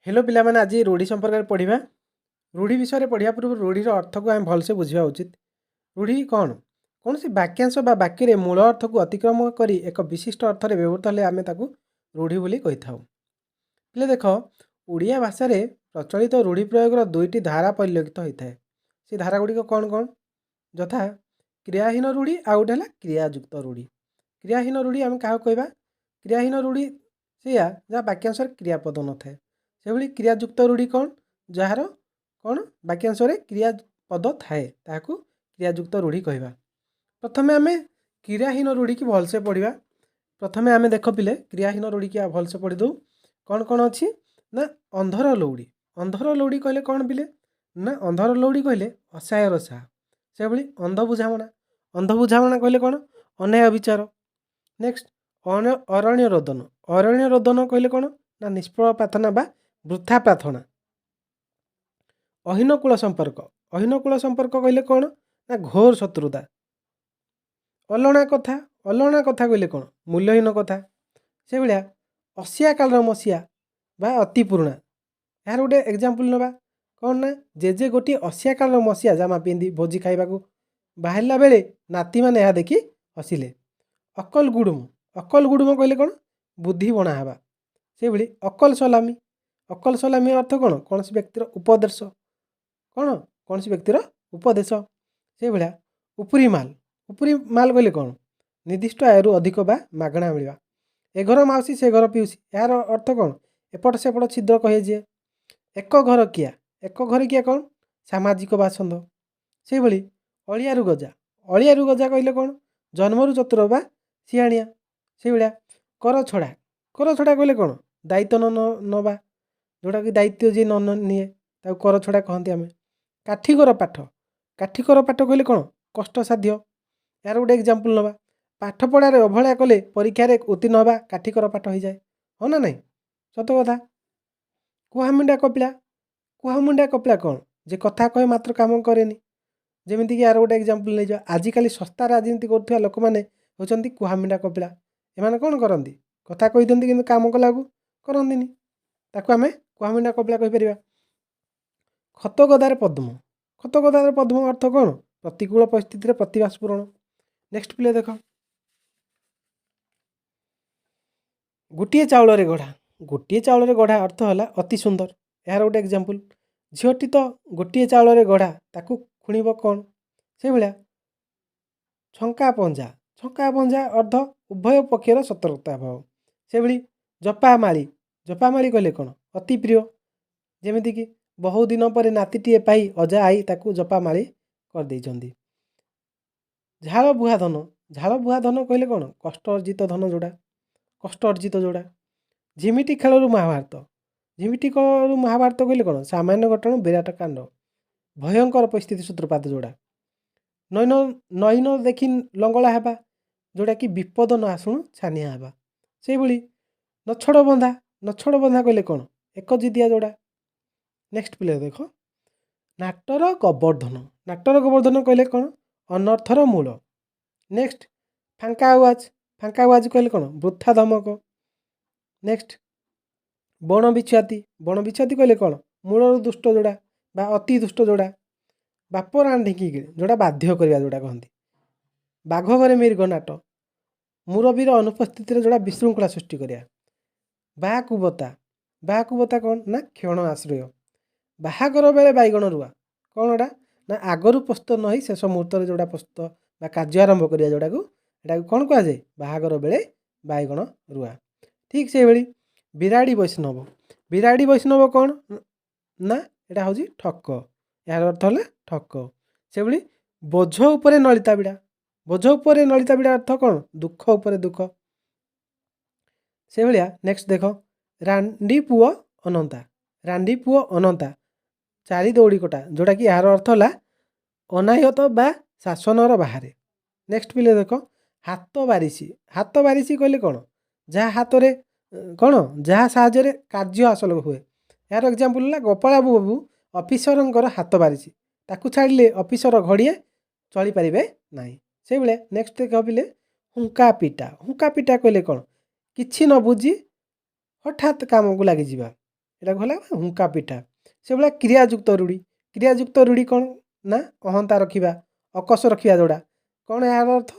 Hello ପିଲାମାନେ, ଆଜି ରୂଢ଼ି ସମ୍ପର୍କରେ ପଢ଼ିବା। ରୂଢ଼ି ବିଷୟରେ ପଢ଼ିବା ପୂର୍ବରୁ ରୂଢ଼ିର ଅର୍ଥକୁ ଆମେ ଭଲସେ ବୁଝିବା ଉଚିତ। ରୂଢ଼ି କ'ଣ? କୌଣସି ବାକ୍ୟାଂଶ ବା ବାକ୍ୟରେ ମୂଳ ଅର୍ଥକୁ ଅତିକ୍ରମ କରି ଏକ ବିଶିଷ୍ଟ ଅର୍ଥରେ ବ୍ୟବହୃତ ହେଲେ ଆମେ ତାକୁ ରୂଢ଼ି ବୋଲି କହିଥାଉ। ପିଲେ ଦେଖ, ଓଡ଼ିଆ ଭାଷାରେ ପ୍ରଚଳିତ ରୂଢ଼ି ପ୍ରୟୋଗର ଦୁଇଟି ଧାରା ପରିଲକ୍ଷିତ ହୋଇଥାଏ। ସେ ଧାରା ଗୁଡ଼ିକ କ'ଣ କ'ଣ? ଯଥା କ୍ରିୟାହୀନ ରୂଢ଼ି, ଆଉ ଗୋଟେ ହେଲା କ୍ରିୟାଯୁକ୍ତ ରୂଢ଼ି। କ୍ରିୟାହୀନ ରୂଢ଼ି ଆମେ କାହାକୁ କହିବା? କ୍ରିୟାହୀନ ରୂଢ଼ି ସେଇଆ ଯାହା ବାକ୍ୟାଂଶରେ କ୍ରିୟାପଦ ନଥାଏ। ସେଭଳି କ୍ରିୟାଯୁକ୍ତ ରୂଢ଼ି କ'ଣ? ଯାହାର କ'ଣ ବାକ୍ୟାଂଶରେ କ୍ରିୟାପଦ ଥାଏ, ତାହାକୁ କ୍ରିୟାଯୁକ୍ତ ରୂଢ଼ି କହିବା। ପ୍ରଥମେ ଆମେ କ୍ରିୟାହୀନ ରୂଢ଼ିକି ଭଲସେ ପଢ଼ିବା। ପ୍ରଥମେ ଆମେ ଦେଖ ପିଲେ, କ୍ରିୟାହୀନ ରୂଢ଼ିକି ଭଲସେ ପଢ଼ିଦେଉ। କ'ଣ କ'ଣ ଅଛି ନା, ଅନ୍ଧର ଲଉଡ଼ି। ଅନ୍ଧର ଲଉଡ଼ି କହିଲେ କ'ଣ ପିଲେ? ନା, ଅନ୍ଧର ଲଉଡ଼ି କହିଲେ ଅସହାୟର ସାହା। ସେଭଳି ଅନ୍ଧ ବୁଝାମଣା। ଅନ୍ଧ ବୁଝାମଣା କହିଲେ କ'ଣ? ଅନ୍ୟାୟ ବିଚାର। ନେକ୍ସଟ, ଅରଣ୍ୟ ରୋଦନ। ଅରଣ୍ୟ ରୋଦନ କହିଲେ କ'ଣ ନା, ନିଷ୍ଫଳ ପ୍ରାର୍ଥନା ବା ବୃଥା ପ୍ରାର୍ଥନା। ଅହିନକୂଳ ସମ୍ପର୍କ। ଅହିନକୂଳ ସମ୍ପର୍କ କହିଲେ କ'ଣ ନା, ଘୋର ଶତ୍ରୁତା। ଅଲଣା କଥା। ଅଲଣା କଥା କହିଲେ କ'ଣ? ମୂଲ୍ୟହୀନ କଥା। ସେଭଳିଆ ଅସିଆ କାଳର ମସିଆ ବା ଅତି ପୁରୁଣା। ଏହାର ଗୋଟେ ଏକ୍ଜାମ୍ପଲ୍ ନେବା। କ'ଣ ନା, ଜେଜେ ଗୋଟିଏ ଅସିଆ କାଳର ମସିଆ ଜାମା ପିନ୍ଧି ଭୋଜି ଖାଇବାକୁ ବାହାରିଲା ବେଳେ ନାତିମାନେ ଏହା ଦେଖି ହସିଲେ। ଅକଲ ଗୁଡ଼ୁମ। ଅକଲ ଗୁଡ଼ୁମ କହିଲେ କ'ଣ? ବୁଦ୍ଧି ବଣା ହେବା। ସେଭଳି ଅକଲ ସଲାମି। ଅକଲ ସଲାମି ଅର୍ଥ କ'ଣ? କୌଣସି ବ୍ୟକ୍ତିର ଉପଦେଶ। କ'ଣ? କୌଣସି ବ୍ୟକ୍ତିର ଉପଦେଶ। ସେଇଭଳିଆ ଉପରି ମାଲ। ଉପରି ମାଲ କହିଲେ କ'ଣ? ନିର୍ଦ୍ଦିଷ୍ଟ ଆୟରୁ ଅଧିକ ବା ମାଗଣା ମିଳିବା। ଏ ଘର ମାଉସୀ ସେ ଘର ପିଉସୀ, ଏହାର ଅର୍ଥ କ'ଣ? ଏପଟ ସେପଟ ଛିଦ୍ର କହେ ଯିଏ। ଏକ ଘର କିଆ। ଏକ ଘର କିଆ କ'ଣ? ସାମାଜିକ ବାସନ୍ଦ। ସେଇଭଳି ଅଳିଆରୁ ଗଜା। ଅଳିଆରୁ ଗଜା କହିଲେ କ'ଣ? ଜନ୍ମରୁ ଚତୁର ବା ସିଆଣିଆ। ସେଇଭଳିଆ କର ଛଡ଼ା। କର ଛଡ଼ା କହିଲେ କ'ଣ? ଦାୟିତ୍ୱ ନ ନେବା, ଯେଉଁଟାକି ଦାୟିତ୍ୱ ଯିଏ ନ ନିଏ ତାକୁ କର ଛଡ଼ା କହନ୍ତି ଆମେ। କାଠିକର ପାଠ। କାଠିକର ପାଠ କହିଲେ କ'ଣ? କଷ୍ଟସାଧ୍ୟ। ଏହାର ଗୋଟେ ଏକ୍ଜାମ୍ପଲ୍ ନେବା। ପାଠପଢ଼ାରେ ଅବହେଳା କଲେ ପରୀକ୍ଷାରେ ଉତ୍ତୀର୍ଣ୍ଣ ହେବା କାଠିକର ପାଠ ହୋଇଯାଏ। ହଁ ନା ନାହିଁ? ସତ କଥା। କୁହାମୁଣ୍ଡା କପିଳା। କୁହାମୁଣ୍ଡା କପିଳା କ'ଣ? ଯେ କଥା କହେ ମାତ୍ର କାମ କରେନି। ଯେମିତିକି ଏହାର ଗୋଟେ ଏକ୍ଜାମ୍ପଲ୍ ନେଇଯିବା। ଆଜିକାଲି ଶସ୍ତା ରାଜନୀତି କରୁଥିବା ଲୋକମାନେ ହେଉଛନ୍ତି କୁହାମୁଣ୍ଡା କପିଳା। ଏମାନେ କ'ଣ କରନ୍ତି? କଥା କହିଦିଅନ୍ତି କିନ୍ତୁ କାମ କଲାକୁ କରନ୍ତିନି। ତାକୁ ଆମେ କୁହାମୁଣ୍ଡା କପିଳା କହିପାରିବା। ଖତ ଗଦାରେ ପଦ୍ମ। ଖତ ଗଦାରେ ପଦ୍ମ ଅର୍ଥ କ'ଣ? ପ୍ରତିକୂଳ ପରିସ୍ଥିତିରେ ପ୍ରତିଭା ସ୍ଫୁରଣ। ନେକ୍ସଟ ପିଲା ଦେଖ, ଗୋଟିଏ ଚାଉଳରେ ଗଢ଼ା। ଗୋଟିଏ ଚାଉଳରେ ଗଢ଼ା ଅର୍ଥ ହେଲା ଅତି ସୁନ୍ଦର। ଏହାର ଗୋଟେ ଏକ୍ଜାମ୍ପଲ୍, ଝିଅଟି ତ ଗୋଟିଏ ଚାଉଳରେ ଗଢ଼ା, ତାକୁ ଖୁଣିବ କ'ଣ? ସେଇଭଳିଆ ଛଙ୍କା ପଞ୍ଝା। ଛଙ୍କା ପଞ୍ଝା ଅର୍ଥ ଉଭୟ ପକ୍ଷର ସତର୍କତା ଭାବ। ସେଭଳି ଜପା ମାଳି। ଜପା ମାଳି କହିଲେ କ'ଣ? ଅତି ପ୍ରିୟ। ଯେମିତିକି ବହୁ ଦିନ ପରେ ନାତିଟିଏ ପାଇ ଅଜା ଆଈ ତାକୁ ଜପା ମାଳି କରିଦେଇଛନ୍ତି। ଝାଳ ବୁହା ଧନ। ଝାଳ ବୁହା ଧନ କହିଲେ କ'ଣ? କଷ୍ଟ ଅର୍ଜିତ ଧନ ଯେଉଁଟା, କଷ୍ଟ ଅର୍ଜିତ ଯେଉଁଟା। ଝିମିଟି ଖେଳରୁ ମହାଭାରତ। ଝିମିଟି ଖେଳରୁ ମହାଭାରତ କହିଲେ କ'ଣ? ସାମାନ୍ୟ ଘଟଣା ବିରାଟ କାଣ୍ଡ, ଭୟଙ୍କର ପରିସ୍ଥିତି ସୂତ୍ରପାତ ଯେଉଁଟା। ନଈ ନଈ ନ ଦେଖି ଲଙ୍ଗଳା ହେବା, ଯେଉଁଟାକି ବିପଦ ନ ଆସୁଣୁ ଛାନିଆ ହେବା। ସେଇଭଳି ନଛଡ଼ ବନ୍ଧା। ନଛଡ଼ ବନ୍ଧା କହିଲେ କ'ଣ? ଏକ ଜିଦିଆ ଯେଉଁଟା। ନେକ୍ସଟ ପିଲା ଦେଖ, ନାଟର ଗୋବର୍ଦ୍ଧନ। ନାଟର ଗୋବର୍ଦ୍ଧନ କହିଲେ କ'ଣ? ଅନର୍ଥର ମୂଳ। ନେକ୍ସଟ, ଫାଙ୍କା ଆୱାଜ। ଫାଙ୍କା ଆୱାଜ କହିଲେ କ'ଣ? ବୃଥା ଧମକ। ନେକ୍ସଟ, ବଣ ବିଛୁଆତି। ବଣ ବିଛୁଆତି କହିଲେ କ'ଣ? ମୂଳରୁ ଦୁଷ୍ଟ ଯୋଡ଼ା ବା ଅତି ଦୁଷ୍ଟ ଯୋଡ଼ା। ବାପ ରାଣ ଢିଙ୍କି ଯୋଉଟା ବାଧ୍ୟ କରିବା ଯେଉଁଟା କହନ୍ତି। ବାଘ ଘରେ ମିର୍ଗ ନାଟ, ମୁରବୀର ଅନୁପସ୍ଥିତିରେ ଯୋଉଟା ବିଶୃଙ୍ଖଳା ସୃଷ୍ଟି କରିବା। ବାକୁବତା। ବାକୁବତା କ'ଣ ନା, କ୍ଷଣ ଆଶ୍ରୟ। ବାହାଘର ବେଳେ ବାଇଗଣ ରୁଆ କ'ଣ ଏଟା ନା, ଆଗରୁ ପ୍ରସ୍ତୁତ ନ ହେଇ ଶେଷ ମୁହୂର୍ତ୍ତରେ ଯେଉଁଟା ପ୍ରସ୍ତୁତ ବା କାର୍ଯ୍ୟ ଆରମ୍ଭ କରିବା ଯେଉଁଟାକୁ, ଏଟାକୁ କ'ଣ କୁହାଯାଏ? ବାହାଘର ବେଳେ ବାଇଗଣ ରୁଆ। ଠିକ୍ ସେଇଭଳି ବିରାଡ଼ି ବୈଷ୍ଣବ। ବିରାଡ଼ି ବୈଷ୍ଣବ କ'ଣ ନା, ଏଇଟା ହେଉଛି ଠକ। ଏହାର ଅର୍ଥ ହେଲା ଠକ। ସେଭଳି ବୋଝ ଉପରେ ନଳିତା ବିଡ଼ା। ବୋଝ ଉପରେ ନଳିତା ବିଡ଼ା ଅର୍ଥ କ'ଣ? ଦୁଃଖ ଉପରେ ଦୁଃଖ। ସେଇଭଳିଆ ନେକ୍ସଟ ଦେଖ, ରାଣ୍ଡି ପୁଅ ଅନନ୍ତା। ରାଣ୍ଡି ପୁଅ ଅନନ୍ତା ଚାରି ଦଉଡ଼ି କଟା, ଯେଉଁଟାକି ଏହାର ଅର୍ଥ ହେଲା ଅନାୟତ ବା ଶାସନର ବାହାରେ। ନେକ୍ସଟ ପିଲେ ଦେଖ, ହାତ ବାରିସି। ହାତ ବାରିସି କହିଲେ କ'ଣ? ଯାହା ହାତରେ କ'ଣ, ଯାହା ସାହାଯ୍ୟରେ କାର୍ଯ୍ୟ ହାସଲ ହୁଏ। ଏହାର ଏକ୍ଜାମ୍ପଲ୍ ହେଲା, ଗୋପାଳ ବାବୁ ଅଫିସରଙ୍କର ହାତ ବାରିସି, ତାକୁ ଛାଡ଼ିଲେ ଅଫିସର ଘଡ଼ିଏ ଚଳିପାରିବେ ନାହିଁ। ସେଇଭଳିଆ ନେକ୍ସଟ ଦେଖ ପିଲେ, ହୁଙ୍କା ପିଟା। ହୁଙ୍କା ପିଟା କହିଲେ କ'ଣ? କିଛି ନ ବୁଝି ହଠାତ୍ କାମକୁ ଲାଗିଯିବା। ଏଟାକୁ ହେଲା ହୁଙ୍କା ପିଠା। ସେଭଳିଆ କ୍ରିୟାଯୁକ୍ତ ରୂଢ଼ି। କ୍ରିୟାଯୁକ୍ତ ରୂଢ଼ି କ'ଣ ନା ଅହନ୍ତା ରଖିବା, ଅକଷ ରଖିବା ଯେଉଁଟା, କ'ଣ ଏହାର ଅର୍ଥ?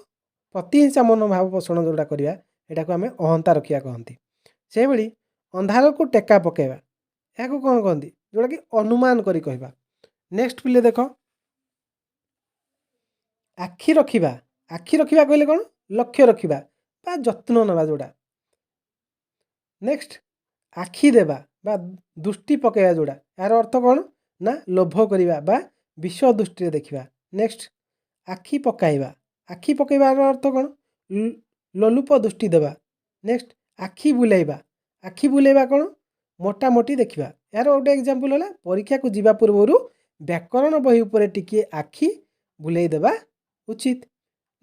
ପ୍ରତିହିଂସା ମନୋଭାବ ପୋଷଣ ଯେଉଁଟା କରିବା, ଏଟାକୁ ଆମେ ଅହନ୍ତା ରଖିବା କହନ୍ତି। ସେହିଭଳି ଅନ୍ଧାରକୁ ଟେକା ପକାଇବା, ଏହାକୁ କ'ଣ କହନ୍ତି? ଯେଉଁଟାକି ଅନୁମାନ କରି କହିବା। ନେକ୍ସଟ ପିଲେ ଦେଖ, ଆଖି ରଖିବା। ଆଖି ରଖିବା କହିଲେ କ'ଣ? ଲକ୍ଷ୍ୟ ରଖିବା ବା ଯତ୍ନ ନେବା ଯେଉଁଟା। ନେକ୍ସଟ ଆଖି ଦେବା ବା ଦୃଷ୍ଟି ପକାଇବା ଯେଉଁଟା, ଏହାର ଅର୍ଥ କ'ଣ ନା ଲୋଭ କରିବା ବା ବିଷ ଦୃଷ୍ଟିରେ ଦେଖିବା। ନେକ୍ସଟ ଆଖି ପକାଇବା। ଆଖି ପକାଇବାର ଅର୍ଥ କ'ଣ? ଲୋଲୁପ ଦୃଷ୍ଟି ଦେବା। ନେକ୍ସଟ ଆଖି ବୁଲାଇବା। ଆଖି ବୁଲାଇବା କ'ଣ? ମୋଟାମୋଟି ଦେଖିବା। ଏହାର ଗୋଟେ ଏକ୍ଜାମ୍ପଲ୍ ହେଲା ପରୀକ୍ଷାକୁ ଯିବା ପୂର୍ବରୁ ବ୍ୟାକରଣ ବହି ଉପରେ ଟିକିଏ ଆଖି ବୁଲାଇ ଦେବା ଉଚିତ।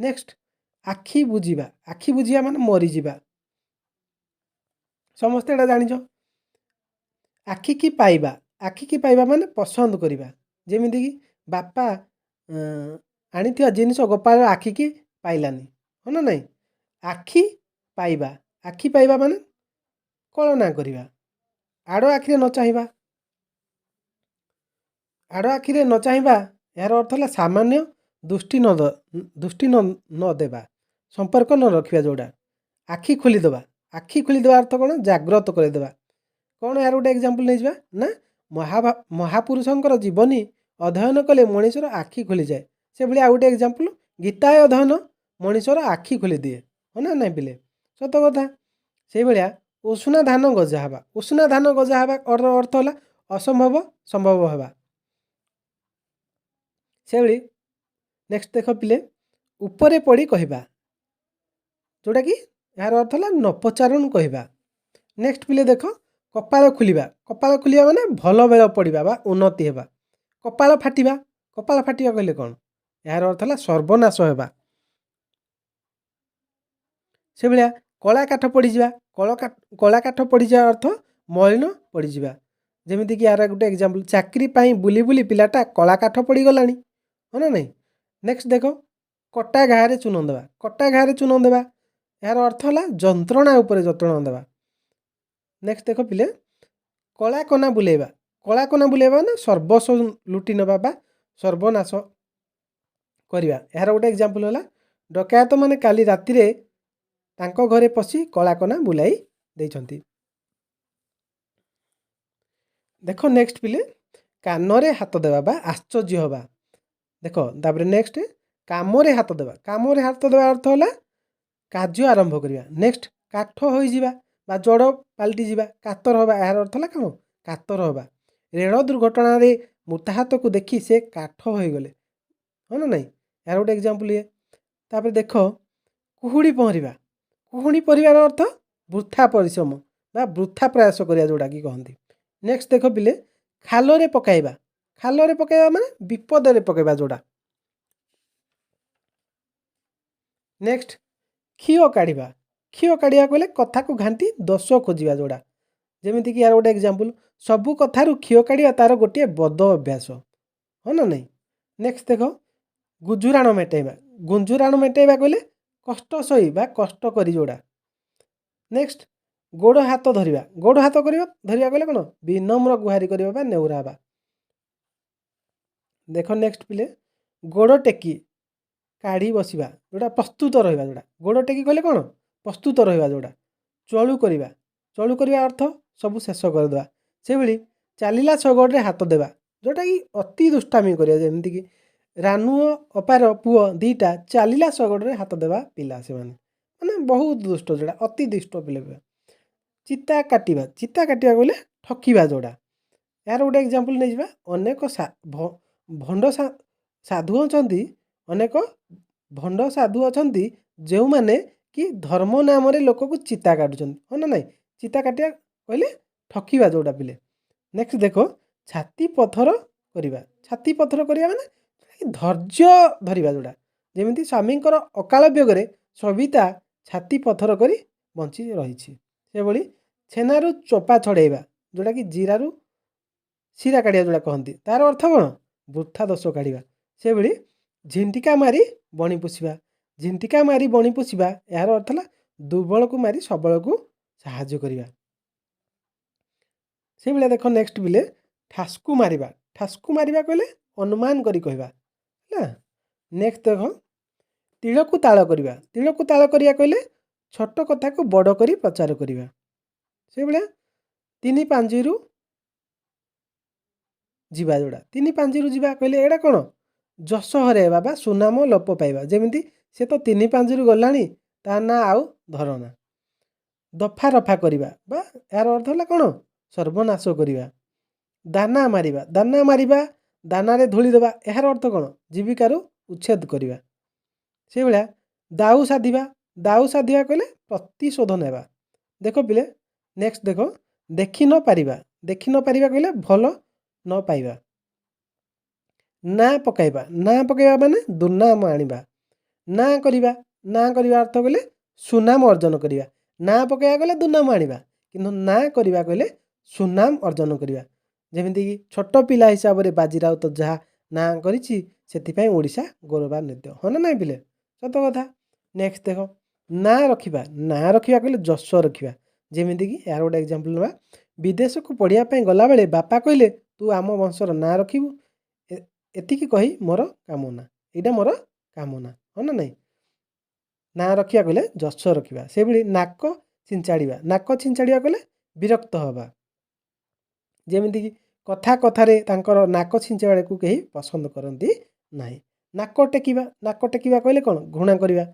ନେକ୍ସଟ ଆଖି ବୁଜିବା। ଆଖି ବୁଜିବା ମାନେ ମରିଯିବା, ସମସ୍ତେ ଏଇଟା ଜାଣିଛ। ଆଖିକି ପାଇବା। ଆଖିକି ପାଇବା ମାନେ ପସନ୍ଦ କରିବା। ଯେମିତିକି ବାପା ଆଣିଥିବା ଜିନିଷ ଗୋପାଳ ଆଖିକି ପାଇଲାନି, ହଁ ନା ନାହିଁ? ଆଖି ପାଇବା। ଆଖି ପାଇବା ମାନେ କଳନା କରିବା। ଆଡ଼ ଆଖିରେ ନ ଚାହିଁବା। ଆଡ଼ ଆଖିରେ ନ ଚାହିଁବା ଏହାର ଅର୍ଥ ହେଲା ସାମାନ୍ୟ ଦୃଷ୍ଟି ନ ଦେବା, ସମ୍ପର୍କ ନ ରଖିବା ଯେଉଁଟା। ଆଖି ଖୋଲିଦେବା। ଆଖି ଖୋଲିଦେବା ଅର୍ଥ କ'ଣ? ଜାଗ୍ରତ କରିଦେବା। କ'ଣ ଏହାର ଗୋଟେ ଏକ୍ଜାମ୍ପଲ୍ ନେଇଯିବା ନା ମହାପୁରୁଷଙ୍କର ଜୀବନୀ ଅଧ୍ୟୟନ କଲେ ମଣିଷର ଆଖି ଖୋଲିଯାଏ। ସେଭଳି ଆଉ ଗୋଟେ ଏକ୍ଜାମ୍ପଲ୍, ଗୀତା ଅଧ୍ୟୟନ ମଣିଷର ଆଖି ଖୋଲିଦିଏ, ହଁ ନା ନାଇଁ ପିଲେ? ସତ କଥା। ସେଇଭଳିଆ ଉଷୁନା ଧାନ ଗଜା ହେବା। ଉଷୁନା ଧାନ ଗଜା ହେବା ଅର୍ଥ ହେଲା ଅସମ୍ଭବ ସମ୍ଭବ ହେବା। ସେଭଳି ନେକ୍ସଟ ଦେଖ ପିଲେ, ଉପରେ ପଡ଼ି କହିବା, ଯେଉଁଟାକି ଏହାର ଅର୍ଥ ହେଲା ନ ପଚାରୁଣୁ କହିବା। ନେକ୍ସଟ ପିଲେ ଦେଖ, କପାଳ ଖୋଲିବା। କପାଳ ଖୋଲିବା ମାନେ ଭଲ ବେଳ ପଡ଼ିବା ବା ଉନ୍ନତି ହେବା। କପାଳ ଫାଟିବା। କପାଳ ଫାଟିବା କହିଲେ କ'ଣ? ଏହାର ଅର୍ଥ ହେଲା ସର୍ବନାଶ ହେବା। ସେଭଳିଆ କଳା କାଠ ପଡ଼ିଯିବା। କଳା କାଠ ପଡ଼ିଯିବା ଅର୍ଥ ମଳିନ ପଡ଼ିଯିବା। ଯେମିତିକି ଏହାର ଗୋଟେ ଏକ୍ଜାମ୍ପଲ୍, ଚାକିରି ପାଇଁ ବୁଲି ବୁଲି ପିଲାଟା କଳା କାଠ ପଡ଼ିଗଲାଣି, ହଁ ନା ନାହିଁ? ନେକ୍ସଟ ଦେଖ, କଟା ଘାରେ ଚୂନ ଦେବା। କଟା ଘାରେ ଚୂନ ଦେବା ଏହାର ଅର୍ଥ ହେଲା ଯନ୍ତ୍ରଣା ଉପରେ ଯନ୍ତ୍ରଣା ଦେବା। ନେକ୍ସଟ ଦେଖ ପିଲେ, କଳା କନା ବୁଲେଇବା। କଳା କନା ବୁଲେଇବା ନା ସର୍ବସ୍ୱ ଲୁଟି ନେବା ବା ସର୍ବନାଶ କରିବା। ଏହାର ଗୋଟେ ଏକ୍ଜାମ୍ପଲ୍ ହେଲା ଡକାୟତମାନେ କାଲି ରାତିରେ ତାଙ୍କ ଘରେ ପଶି କଳା କନା ବୁଲାଇ ଦେଇଛନ୍ତି। ଦେଖ ନେକ୍ସଟ ପିଲେ, କାନରେ ହାତ ଦେବା ବା ଆଶ୍ଚର୍ଯ୍ୟ ହେବା। ଦେଖ ତାପରେ ନେକ୍ସଟ, କାମରେ ହାତ ଦେବା। କାମରେ ହାତ ଦେବା ଅର୍ଥ ହେଲା କାର୍ଯ୍ୟ ଆରମ୍ଭ କରିବା। ନେକ୍ସଟ କାଠ ହୋଇଯିବା ବା ଜଡ଼ ପାଲଟିଯିବା, କାତର ହେବା। ଏହାର ଅର୍ଥ ହେଲା କ'ଣ? କାତର ହେବା। ରେଳ ଦୁର୍ଘଟଣାରେ ମୃତାହତକୁ ଦେଖି ସେ କାଠ ହୋଇଗଲେ, ହଁ ନା ନାହିଁ? ଏହାର ଗୋଟେ ଏକ୍ଜାମ୍ପଲ୍ ଇଏ। ତାପରେ ଦେଖ, କୁହୁଡ଼ି ପହଁରିବା। କୁହୁଡ଼ି ପହଁରିବାର ଅର୍ଥ ବୃଥା ପରିଶ୍ରମ ବା ବୃଥା ପ୍ରୟାସ କରିବା ଯେଉଁଟାକି କହନ୍ତି। ନେକ୍ସଟ ଦେଖ ପିଲେ, ଖାଲରେ ପକାଇବା। ଖାଲରେ ପକାଇବା ମାନେ ବିପଦରେ ପକାଇବା ଯେଉଁଟା। ନେକ୍ସଟ ଖିଅ କାଢ଼ିବା। ଖିଅ କାଢ଼ିବା କହିଲେ କଥାକୁ ଘାଣ୍ଟି ଦୋଷ ଖୋଜିବା ଯେଉଁଟା। ଯେମିତିକି ଏହାର ଗୋଟେ ଏକ୍ଜାମ୍ପଲ୍, ସବୁ କଥାରୁ ଖିଅ କାଢ଼ିବା ତାର ଗୋଟିଏ ବଦ ଅଭ୍ୟାସ, ହଁ ନା ନାହିଁ? ନେକ୍ସଟ ଦେଖ, ଗୁଜୁରାଣ ମେଣ୍ଟାଇବା। ଗୁଞ୍ଜୁରାଣ ମେଣ୍ଟାଇବା କହିଲେ କଷ୍ଟ ସହି ବା କଷ୍ଟ କରି ଯେଉଁଟା। ନେକ୍ସଟ ଗୋଡ଼ ହାତ ଧରିବା। ଗୋଡ଼ ହାତ କରିବା ଧରିବା କହିଲେ କ'ଣ? ବିନମ୍ର ଗୁହାରି କରିବା ବା ନେହୁରା ହେବା। ଦେଖ ନେକ୍ସଟ ପିଲେ, ଗୋଡ଼ ଟେକି କାଢ଼ି ବସିବା ଯେଉଁଟା, ପ୍ରସ୍ତୁତ ରହିବା ଯେଉଁଟା। ଗୋଡ଼ ଟେକି କହିଲେ କ'ଣ? ପ୍ରସ୍ତୁତ ରହିବା ଯେଉଁଟା। ଚଳୁ କରିବା। ଚଳୁ କରିବା ଅର୍ଥ ସବୁ ଶେଷ କରିଦେବା। ସେଭଳି ଚାଲିଲା ଶଗଡ଼ରେ ହାତ ଦେବା, ଯେଉଁଟାକି ଅତି ଦୁଷ୍ଟାମି କରିବା। ଯେମିତିକି ରାନୁ ଅପାର ପୁଅ ଦୁଇଟା ଚାଲିଲା ଶଗଡ଼ରେ ହାତ ଦେବା ପିଲା ସେମାନେ, ମାନେ ବହୁତ ଦୁଷ୍ଟ ଯେଉଁଟା, ଅତି ଦୁଷ୍ଟ ପିଲା। ଚିତା କାଟିବା। ଚିତା କାଟିବା କହିଲେ ଠକିବା ଯେଉଁଟା। ଏହାର ଗୋଟେ ଏକ୍ଜାମ୍ପଲ୍ ନେଇଯିବା, ଅନେକ ଭଣ୍ଡ ସାଧୁ ଅଛନ୍ତି, ଅନେକ ଭଣ୍ଡ ସାଧୁ ଅଛନ୍ତି ଯେଉଁମାନେ କି ଧର୍ମ ନାମରେ ଲୋକକୁ ଚିତା କାଟୁଛନ୍ତି, ହଁ ନା ନାହିଁ? ଚିତା କାଟିବା କହିଲେ ଠକିବା ଯେଉଁଟା ପିଲେ। ନେକ୍ସଟ ଦେଖ, ଛାତି ପଥର କରିବା। ଛାତି ପଥର କରିବା ମାନେ ଧୈର୍ଯ୍ୟ ଧରିବା ଯେଉଁଟା। ଯେମିତି ସ୍ୱାମୀଙ୍କର ଅକାଳ ବିୟୋଗରେ ସବିତା ଛାତି ପଥର କରି ବଞ୍ଚି ରହିଛି। ସେଭଳି ଛେନାରୁ ଚୋପା ଛଡ଼େଇବା, ଯେଉଁଟାକି ଜିରାରୁ ଶିରା କାଢ଼ିବା ଯେଉଁଟା କହନ୍ତି, ତାର ଅର୍ଥ କ'ଣ? ବୃଥା ଦୋଷ କାଢ଼ିବା। ସେଭଳି ଝିଣ୍ଟିକା ମାରି ବଣି ପୋଷିବା। ଝିଣ୍ଟିକା ମାରି ବଣି ପୋଷିବା ଏହାର ଅର୍ଥ ହେଲା ଦୁର୍ବଳକୁ ମାରି ସବଳକୁ ସାହାଯ୍ୟ କରିବା। ସେଇଭଳିଆ ଦେଖ ନେକ୍ସଟ ପିଲେ, ଠାସ୍କୁ ମାରିବା। ଠାସ୍କୁ ମାରିବା କହିଲେ ଅନୁମାନ କରି କହିବା, ହେଲା। ନେକ୍ସଟ ଦେଖ, ତିଳକୁ ତାଳ କରିବା। ତିଳକୁ ତାଳ କରିବା କହିଲେ ଛୋଟ କଥାକୁ ବଡ଼ କରି ପ୍ରଚାର କରିବା। ସେଇଭଳିଆ ତିନି ପାଞ୍ଜିରୁ ଯିବା, ଯେଉଁଟା ତିନି ପାଞ୍ଜିରୁ ଯିବା କହିଲେ ଏଇଟା କ'ଣ? ଯଶ ହରାଇବା ବା ସୁନାମ ଲୋପ ପାଇବା। ଯେମିତି ସେ ତ ତିନି ପାଞ୍ଜିରୁ ଗଲାଣି, ତା ନାଁ ଆଉ ଧରନା। ଦଫା ରଫା କରିବା ବା ଏହାର ଅର୍ଥ ହେଲା କ'ଣ? ସର୍ବନାଶ କରିବା। ଦାନା ମାରିବା। ଦାନା ମାରିବା, ଦାନାରେ ଧୂଳି ଦେବା, ଏହାର ଅର୍ଥ କ'ଣ? ଜୀବିକାରୁ ଉଚ୍ଛେଦ କରିବା। ସେଇଭଳିଆ ଦାଉ ସାଧିବା। ଦାଉ ସାଧିବା କହିଲେ ପ୍ରତିଶୋଧ ନେବା। ଦେଖ ପିଲେ, ନେକ୍ସଟ ଦେଖ, ଦେଖି ନ ପାରିବା। ଦେଖି ନ ପାରିବା କହିଲେ ଭଲ ନ ପାଇବା। ନାଁ ପକାଇବା। ନାଁ ପକାଇବା ମାନେ ଦୁର୍ନାମ ଆଣିବା। ନାଁ କରିବା। ନାଁ କରିବା ଅର୍ଥ କହିଲେ ସୁନାମ ଅର୍ଜନ କରିବା। ନାଁ ପକାଇବା କହିଲେ ଦୁର୍ନାମ ଆଣିବା, କିନ୍ତୁ ନାଁ କରିବା କହିଲେ ସୁନାମ ଅର୍ଜନ କରିବା। ଯେମିତିକି ଛୋଟ ପିଲା ହିସାବରେ ବାଜି ରାଉତ ଯାହା ନାଁ କରିଛି, ସେଥିପାଇଁ ଓଡ଼ିଶା ଗୌରବାନ୍ୱିତ। ହଁ ନା ନାଇଁ ପିଲେ? ସତ କଥା। ନେକ୍ସଟ ଦେଖ, ନାଁ ରଖିବା। ନାଁ ରଖିବା କହିଲେ ଯଶ ରଖିବା। ଯେମିତିକି ଏହାର ଗୋଟେ ଏକ୍ଜାମ୍ପଲ୍ ନେବା, ବିଦେଶକୁ ପଢ଼ିବା ପାଇଁ ଗଲାବେଳେ ବାପା କହିଲେ, ତୁ ଆମ ବଂଶର ନାଁ ରଖିବୁ, ଏତିକି କହି ମୋର କାମନା, ଏଇଟା ମୋର କାମନା। ହଁ ନା ନାଇଁ? ନାଁ ରଖିବା କହିଲେ ଯଶ ରଖିବା। ସେଇଭଳି ନାକ ଛିଞ୍ଚାଡ଼ିବା। ନାକ ଛିଞ୍ଚାଡ଼ିବା କହିଲେ ବିରକ୍ତ ହେବା। ଯେମିତିକି କଥା କଥାରେ ତାଙ୍କର ନାକ ଛିଞ୍ଚାଡ଼ିବାକୁ କେହି ପସନ୍ଦ କରନ୍ତି ନାହିଁ। ନାକ ଟେକିବା। ନାକ ଟେକିବା କହିଲେ କ'ଣ? ଘୃଣା କରିବା।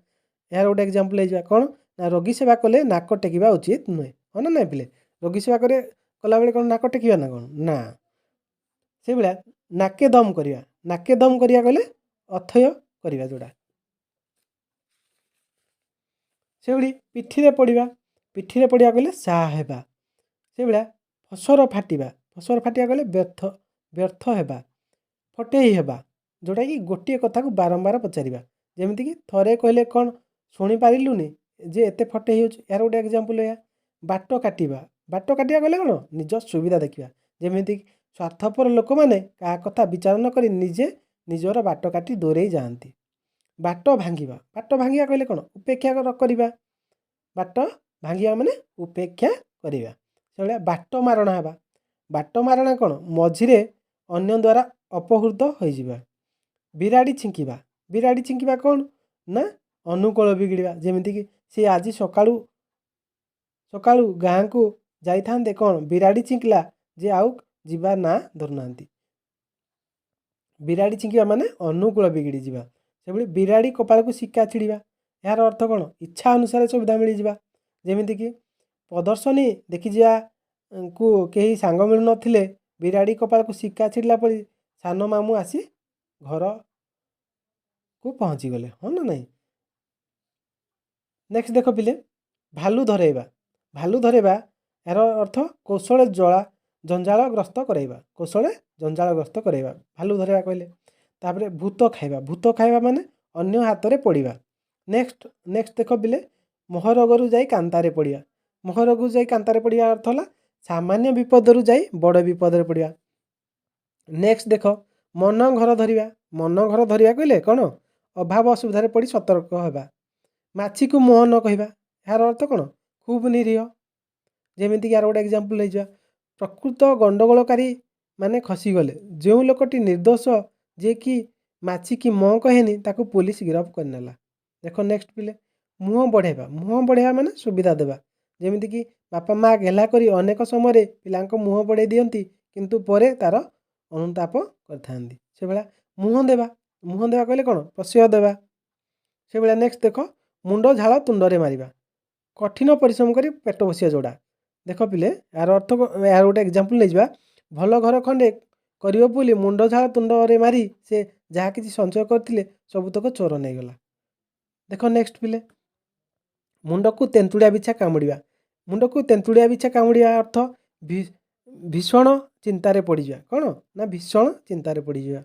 ଏହାର ଗୋଟେ ଏକ୍ଜାମ୍ପଲ୍ ହେଇଯିବା କ'ଣ ନା, ରୋଗୀ ସେବା କଲେ ନାକ ଟେକିବା ଉଚିତ ନୁହେଁ। ହଁ ନା ନାଇଁ ପିଲେ? ରୋଗୀ ସେବା କରେ କଲାବେଳେ କ'ଣ ନାକ ଟେକିବା ନା କ'ଣ? ନା। ସେଇଭଳିଆ ନାକେ ଦମ କରିବା। ନାକେ ଦମ କରିବା କହିଲେ ଅଥୟ କରିବା ଯେଉଁଟା। ସେଇଭଳି ପିଠିରେ ପଡ଼ିବା। ପିଠିରେ ପଡ଼ିବା କହିଲେ ସାହା ହେବା। ସେଇଭଳିଆ ଫସର ଫାଟିବା। ଫସର ଫାଟିବା କହିଲେ ବ୍ୟର୍ଥ ହେବା। ଫଟେଇ ହେବା, ଯେଉଁଟାକି ଗୋଟିଏ କଥାକୁ ବାରମ୍ବାର ପଚାରିବା। ଯେମିତିକି ଥରେ କହିଲେ କ'ଣ ଶୁଣିପାରିଲୁନି ଯେ ଏତେ ଫଟେଇ ହେଉଛୁ? ଏହାର ଗୋଟେ ଏକ୍ଜାମ୍ପଲ୍ ଏହା। ବାଟ କାଟିବା। ବାଟ କାଟିବା କହିଲେ କ'ଣ? ନିଜ ସୁବିଧା ଦେଖିବା। ଯେମିତିକି ସ୍ୱାର୍ଥପର ଲୋକମାନେ କାହା କଥା ବିଚାର ନ କରି ନିଜେ ନିଜର ବାଟ କାଟି ଦୂରେଇ ଯାଆନ୍ତି। ବାଟ ଭାଙ୍ଗିବା। ବାଟ ଭାଙ୍ଗିବା କହିଲେ କ'ଣ? ଉପେକ୍ଷା କରିବା। ବାଟ ଭାଙ୍ଗିବା ମାନେ ଉପେକ୍ଷା କରିବା। ସେଭଳିଆ ବାଟ ମାରଣା ହେବା। ବାଟ ମାରଣା କ'ଣ? ମଝିରେ ଅନ୍ୟ ଦ୍ୱାରା ଅପହୃତ ହୋଇଯିବା। ବିରାଡ଼ି ଛିଙ୍କିବା। ବିରାଡ଼ି ଛିଙ୍କିବା କ'ଣ ନା ଅନୁକୂଳ ବିଗିଡ଼ିବା। ଯେମିତିକି ସେ ଆଜି ସକାଳୁ ସକାଳୁ ଗାଁକୁ ଯାଇଥାନ୍ତେ, କ'ଣ ବିରାଡ଼ି ଛିଙ୍କିଲା ଯେ ଆଉ ଯିବା ନାଁ ଧରୁନାହାନ୍ତି। ବିରାଡ଼ି ଛିଙ୍କିବା ମାନେ ଅନୁକୂଳ ବିଗିଡ଼ି ଯିବା। ସେଭଳି ବିରାଡ଼ି କପାଳକୁ ଶିକା ଛିଡ଼ିବା, ଏହାର ଅର୍ଥ କ'ଣ? ଇଚ୍ଛା ଅନୁସାରେ ସୁବିଧା ମିଳିଯିବା। ଯେମିତିକି ପ୍ରଦର୍ଶନୀ ଦେଖିଯିବାକୁ କେହି ସାଙ୍ଗ ମିଳୁନଥିଲେ, ବିରାଡ଼ି କପାଳକୁ ଶିକା ଛିଡ଼ିଲା ପରି ସାନ ମାମୁଁ ଆସି ଘରକୁ ପହଞ୍ଚିଗଲେ। ହଁ ନା ନାହିଁ? ନେକ୍ସଟ ଦେଖ ପିଲେ, ଭାଲୁ ଧରେଇବା। ଭାଲୁ ଧରେଇବା, ଏହାର ଅର୍ଥ କୌଶଳେ ଜଳା ଜଞ୍ଜାଳଗ୍ରସ୍ତ କରାଇବା। କୌଶଳେ ଜଞ୍ଜାଳଗ୍ରସ୍ତ କରାଇବା ଭାଲୁ ଧରେଇବା କହିଲେ। ତାପରେ ଭୂତ ଖାଇବା। ଭୂତ ଖାଇବା ମାନେ ଅନ୍ୟ ହାତରେ ପଡ଼ିବା। ନେକ୍ସଟ ଦେଖ ପିଲେ, ମହରଗରୁ ଯାଇ କାନ୍ତାରେ ପଡ଼ିବା। ମହରଗରୁ ଯାଇ କାନ୍ତାରେ ପଡ଼ିବା ଅର୍ଥ ହେଲା ସାମାନ୍ୟ ବିପଦରୁ ଯାଇ ବଡ଼ ବିପଦରେ ପଡ଼ିବା। ନେକ୍ସଟ ଦେଖ, ମନ ଘର ଧରିବା। ମନ ଘର ଧରିବା କହିଲେ କ'ଣ? ଅଭାବ ଅସୁବିଧାରେ ପଡ଼ି ସତର୍କ ହେବା। ମାଛିକୁ ମୁହଁ ନ କହିବା, ଏହାର ଅର୍ଥ କ'ଣ? ଖୁବ୍ ନିରୀହ। ଯେମିତିକି ଆର ଗୋଟେ ଏକ୍ଜାମ୍ପଲ୍ ହେଇଯିବା, ପ୍ରକୃତ ଗଣ୍ଡଗୋଳକାରୀ ମାନେ ଖସିଗଲେ, ଯେଉଁ ଲୋକଟି ନିର୍ଦ୍ଦୋଷ, ଯିଏକି ମାଛିକି ମ କହେନି, ତାକୁ ପୋଲିସ ଗିରଫ କରିନେଲା। ଦେଖ ନେକ୍ସଟ ପିଲେ, ମୁହଁ ବଢ଼ାଇବା। ମୁହଁ ବଢ଼ାଇବା ମାନେ ସୁବିଧା ଦେବା। ଯେମିତିକି ବାପା ମା ଗେହ୍ଲା କରି ଅନେକ ସମୟରେ ପିଲାଙ୍କ ମୁହଁ ବଢ଼ାଇ ଦିଅନ୍ତି, କିନ୍ତୁ ପରେ ତା'ର ଅନୁତାପ କରିଥାନ୍ତି। ସେଭଳିଆ ମୁହଁ ଦେବା। ମୁହଁ ଦେବା କହିଲେ କ'ଣ? ପ୍ରଶ୍ରୟ ଦେବା। ସେଭଳିଆ ନେକ୍ସଟ ଦେଖ, ମୁଣ୍ଡ ଝାଳ ତୁଣ୍ଡରେ ମାରିବା, କଠିନ ପରିଶ୍ରମ କରି ପେଟ ପୋଷିବା ଯୋଡ଼ା। ଦେଖ ପିଲେ, ଏହାର ଅର୍ଥ, ଏହାର ଗୋଟେ ଏକ୍ଜାମ୍ପଲ୍ ନେଇଯିବା, ଭଲ ଘର ଖଣ୍ଡେ କରିବ ବୋଲି ମୁଣ୍ଡ ଝାଳ ତୁଣ୍ଡରେ ମାରି ସେ ଯାହା କିଛି ସଞ୍ଚୟ କରିଥିଲେ ସବୁତକ ଚୋର ନେଇଗଲା। ଦେଖ ନେକ୍ସଟ ପିଲେ, ମୁଣ୍ଡକୁ ତେନ୍ତୁଳିଆ ବିଛା କାମୁଡ଼ିବା। ମୁଣ୍ଡକୁ ତେନ୍ତୁଳିଆ ବିଛା କାମୁଡ଼ିବା ଅର୍ଥ ଭୀଷଣ ଚିନ୍ତାରେ ପଡ଼ିଯିବା। କ'ଣ ନା ଭୀଷଣ ଚିନ୍ତାରେ ପଡ଼ିଯିବା।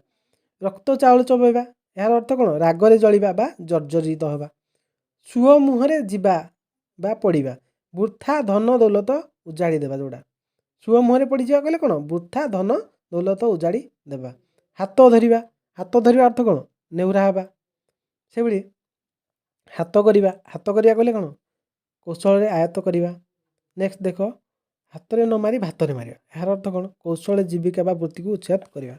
ରକ୍ତ ଚାଉଳ ଚୋବେଇବା, ଏହାର ଅର୍ଥ କ'ଣ? ରାଗରେ ଜଳିବା ବା ଜର୍ଜରିତ ହେବା। ସୁଅ ମୁହଁରେ ଯିବା ବା ପଡ଼ିବା, ବୃଥା ଧନ ଦୌଲତ ଉଜାଡ଼ି ଦେବା। ଯେଉଁଟା ସୁଅ ମୁହଁରେ ପଡ଼ିଯିବା କହିଲେ କ'ଣ? ବୃଥା ଧନ ଦୌଲତ ଉଜାଡ଼ି ଦେବା। ହାତ ଧରିବା। ହାତ ଧରିବା ଅର୍ଥ କ'ଣ? ନେହୁରା ହେବା। ସେଭଳି ହାତ କରିବା। ହାତ କରିବା କହିଲେ କ'ଣ? କୌଶଳରେ ଆୟତ୍ତ କରିବା। ନେକ୍ସଟ ଦେଖ, ହାତରେ ନ ମାରି ଭାତରେ ମାରିବା। ଏହାର ଅର୍ଥ କ'ଣ? କୌଶଳ ଜୀବିକା ବା ବୃତ୍ତିକୁ ଉଚ୍ଛେଦ କରିବା।